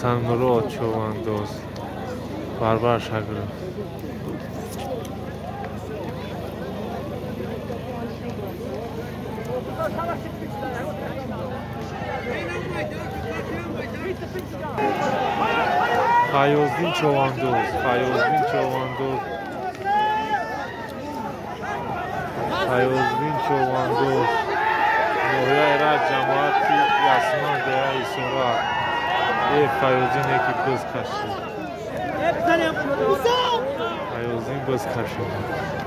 Хасанмурод Човандоз Барбар Шакиров. Файоздин Човандоз, Файоздин Човандоз, Файоздин Човандоз. Ноҳияи Рашт, ҷамоати Ясман, деҳаи Исорак. Э, Файоздин яки быз кашид. Файоздин быз кашид.